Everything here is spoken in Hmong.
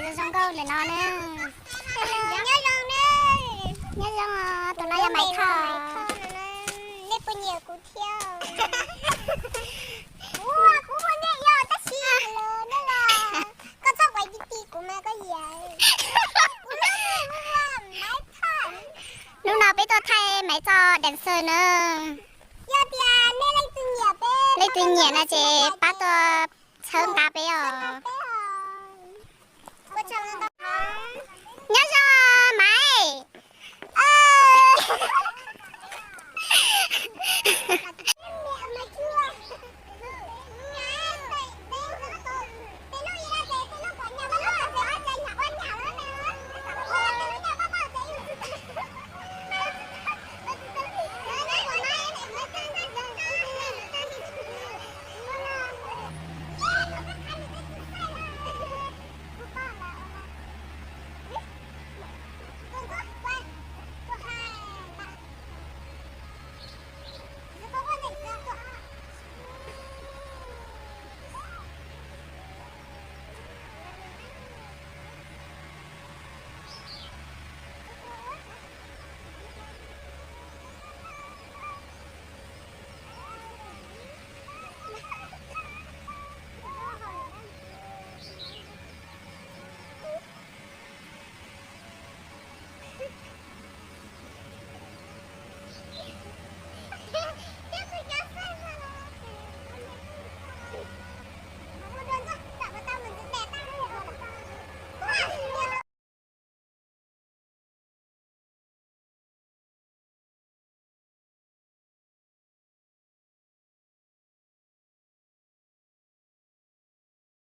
Zoo nkauj ntawm no na. Nyob zoo, tus no yog Maiv Thoj. Nej puas nyiam kuv thiab? Kuv, kuv muaj nej yog tab sis lawm nej los, koj txhob ua ti ti kuv mas koj yam. Hnub no peb tuaj thaij Maiv Thoj dancer na. Yog tias nej leej twg nyiam peb, leej twg nyiam no ces pab tuaj txhawb nqa peb os.